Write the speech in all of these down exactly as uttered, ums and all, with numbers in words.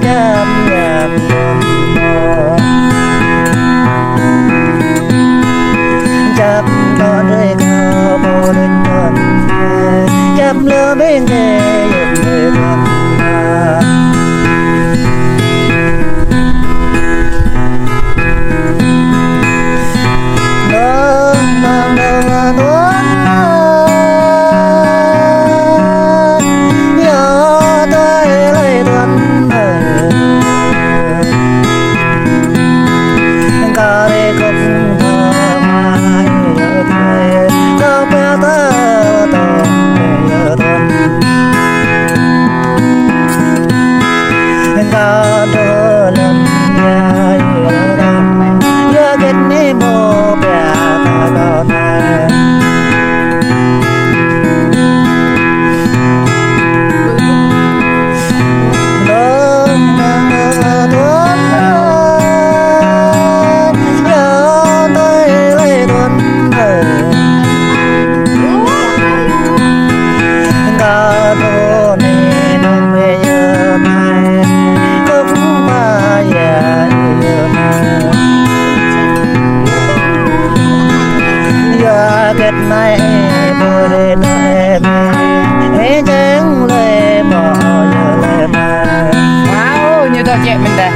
Čăm yam yam mơ̆n. Čăm tŏ drơi kơ pô đĭ tŏn. Čăm lơ ƀing kơ yŭk drơi tŏn. Nong nong nong tŏn. Yua tui lơi tŏn. Wow, ñu dŏ jĕ mơ̆n đeh.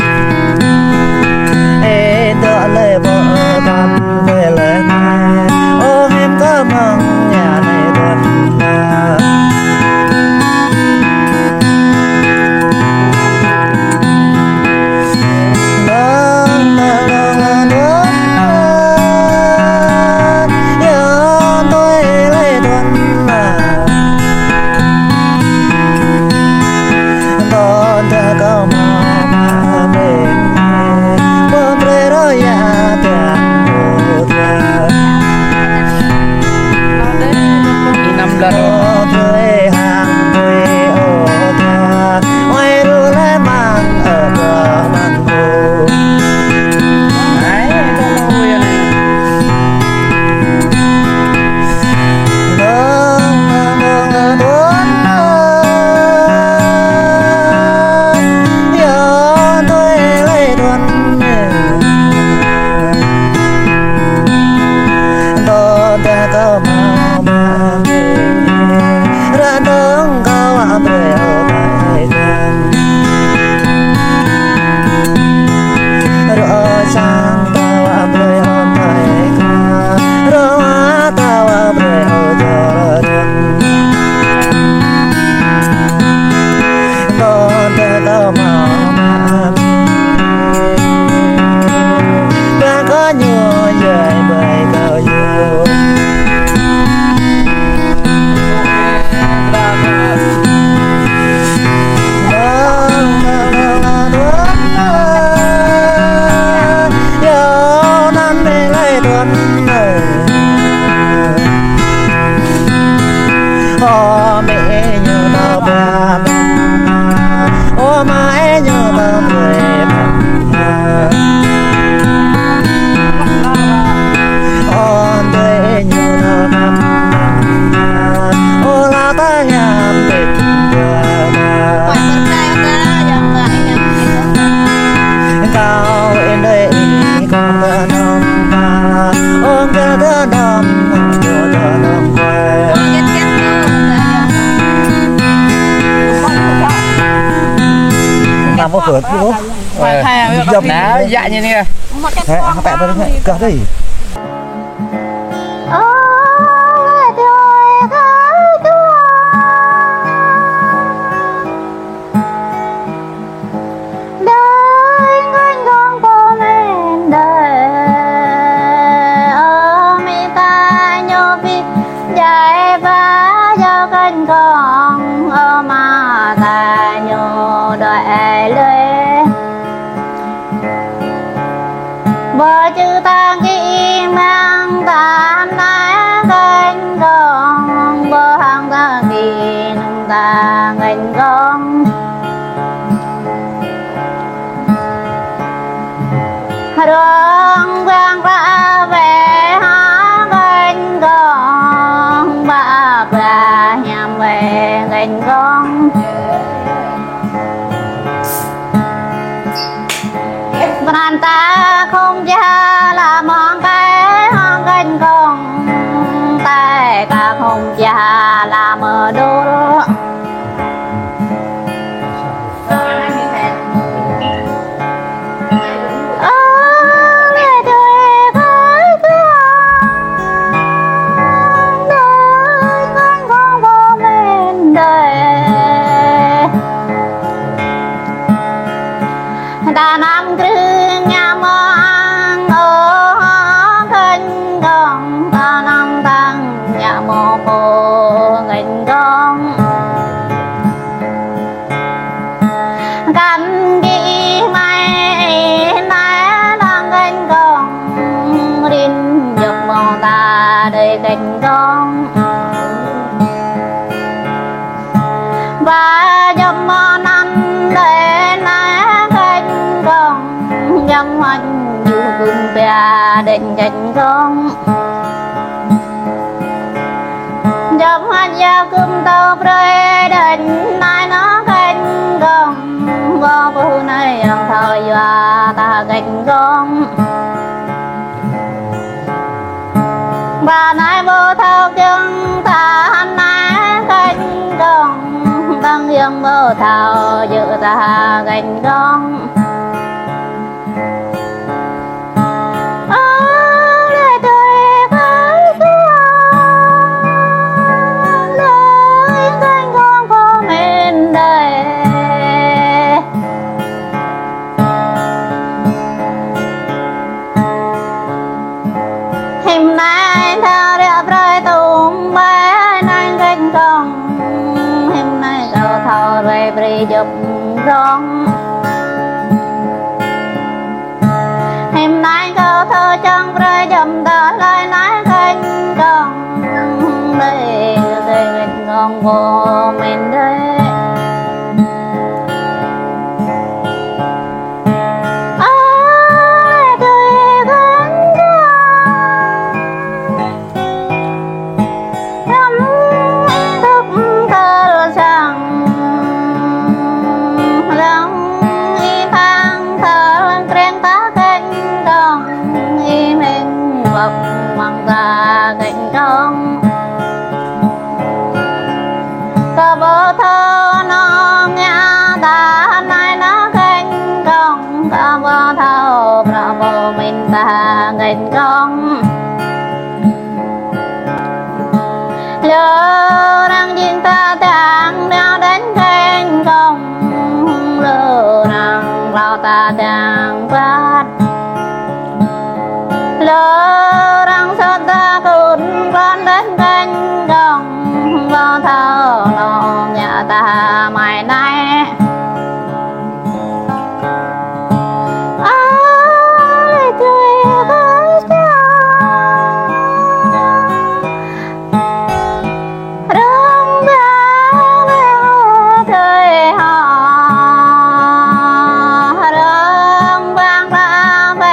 Nao pơ kơ. Nao, yă ñu anai. Hĕ, hă, pĕ pơ anai, gah dih. Bơ chư tăng kĭ măng tam nai kênh kông, bơ hăng tăng kĭ nung tăng kênh kông. Rong quang ba ve ha kênh kông, ba ba hiam ve kênh kông. Ta khŏm ja la mơ̆ng kơ hăng kơnh kông, ta khŏm ja la mơ̆ng đôl. Ơ, lĕ tui kơ ta, đôl kơnh kông pơmĭn đơi. Ta năm krư̆ ñă mơ̆ng ơ kơnh kông, ta năm tăng ñă mơ̆ng pô kơnh kông. Kăn kơ ih mai nai lăng kơnh kông, rin djŏp mơ̆ng ta đơi kơnh kông. Ba djŏp mơ̆ng anăn đơi nai kơnh kông, djŏp mơ̆ng ñu kưm pia đơi kơnh kông. Djŏp hăng yua kưm tơ brơi đơi nai nă kơnh kông. Bơ pơhư̆ nai yơ̆ng thâo yua ta kơnh kông. Ba nai bơ thâo kiăng ta nai kơnh kông. Tăng yơ̆ng bơ thâo yua ta kơnh kông. Ơ, lĕ tui kơ ta, đôl kơnh kông pơmĭn đơi. Hiư̆m nai thâo ră brơi tơm bai nai kơnh kông. Hiư̆m nai kâo thâo ră brơi djŏp rong. Hiư̆m nai kâo thâo čang brơi djŏp tơlơi nai kơnh kông. Đơi, đơi kơnh kông pơmĭn đơi. Ơ, tui kơnh kông. Răm tŭk tơl sang, răng ih pang tơl kreng ta kơnh kông, ih mĭn wơ̆k mơ̆ng ta kơnh kông. Kơ bơ thâo nong ngă ta nai nă kơnh kông, kơ bơ thâo prăp pơmĭn ta kơnh kông. Lu arăng jing ta tăng nao đơi kơnh kông, lu arăng hlâo ta tăng păt. Lu arăng sŏt ta kŭn klon đơi kơnh kông, bơ thâo nong ngă ta mai nai. Ơ, lĕ tui kơ ta, rơ̆ng bang lĕ tui hŏ, rơ̆ng bang ta pĕ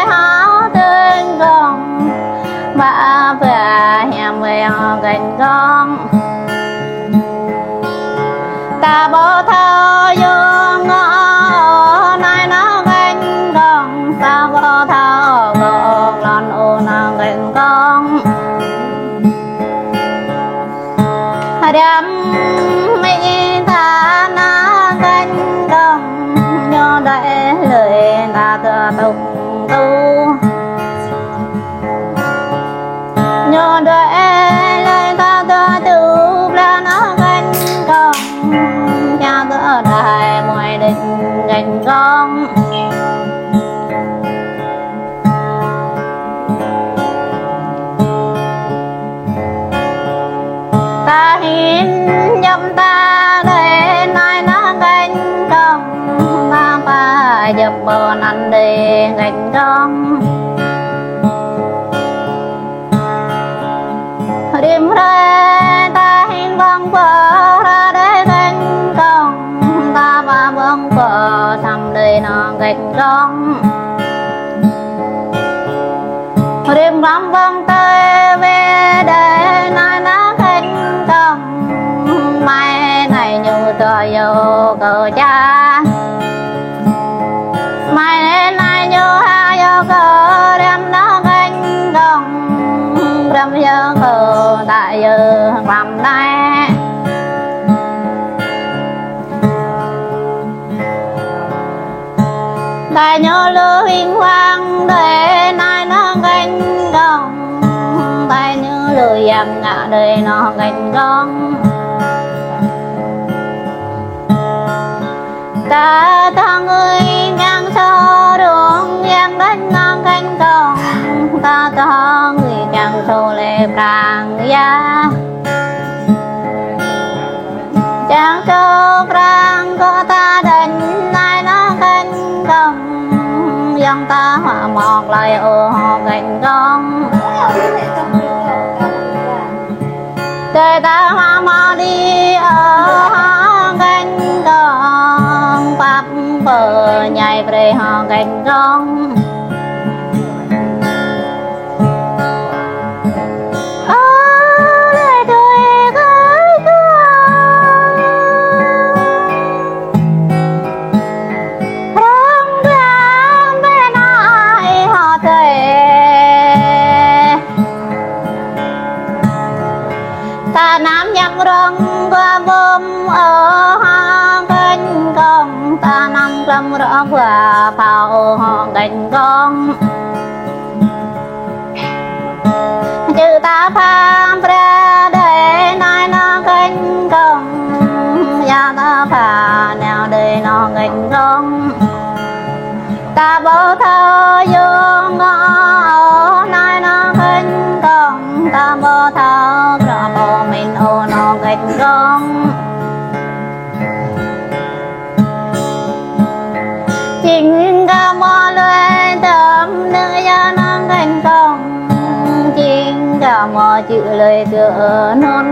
hŏ kơnh kông, ba pĕ hiam wai hŏ kơnh kông. Ta bơ thâo yua ngă nai nă kơnh kông, ta bơ thâo gŏ lŏn ơ nă kơnh kông. Răm mĭn ta nă kơnh kông, ñu đơi lơi ta tơ tŭk tŭ. Ñu đơi lơi ta tơ tŭ bla nă kơnh kông, ča tơ đai muai đơi kơnh kông. Ta hin djŏp ta đơi nai nă kơnh kông, ta pă djŏp bơ anăn đơi kơnh kông. Rĭm hrơi ta hin ƀơ̆ng pơ hră đơi kơnh kông, ta pă ƀơ̆ng pơ săm đơi nă kơnh kông. Rĭm hrăm ƀơ̆ng tơi wai đơi nai nă kơnh kông, mai nai ñu tơ yua kơ ča. Mai nai ñu Tơdah ñu lui huing huang đơi anai nŏ kĕn kông. Tơdah ñu lui yang ngă đơi nŏ kĕn kông. Tơdah ngui kiăng sô rông yang đơi nŏ kĕn kông. Tơdah ngui kiăng sô lĕ prang ia. Kiăng sô prang kơ ta đơi anai nŏ kĕn kông. Yang ta hua mŏk lai ôh kĕn kông. Tơdah ta hua mŏk đĭ ôh kĕn kông. Pap pơñai brơi hŏ kĕn kông. Ơ lĕ đơi kơ kông. Rong biă bĕ nai hŏ tơi. Ta năm yang rong gua bum ôh hŏ kĕn kông. Ta năm klăm rong gua phao ôh hŏ kĕn kông. Čư̆ ta pha prĕ đơi anai nŏ kĕn kông. Ia ta pha nao đơi nŏ kĕn kông. Ta ƀu thâo yŭng ôh anai nŏ kĕn kông. Ta ƀu thâo krô pô mĭn ôh nŏ kĕn kông. Jing kơ mŏ lui tơm nư ia nŏ kĕn kông. Jing kơ mŏ čư̆ lui tơ anŭn.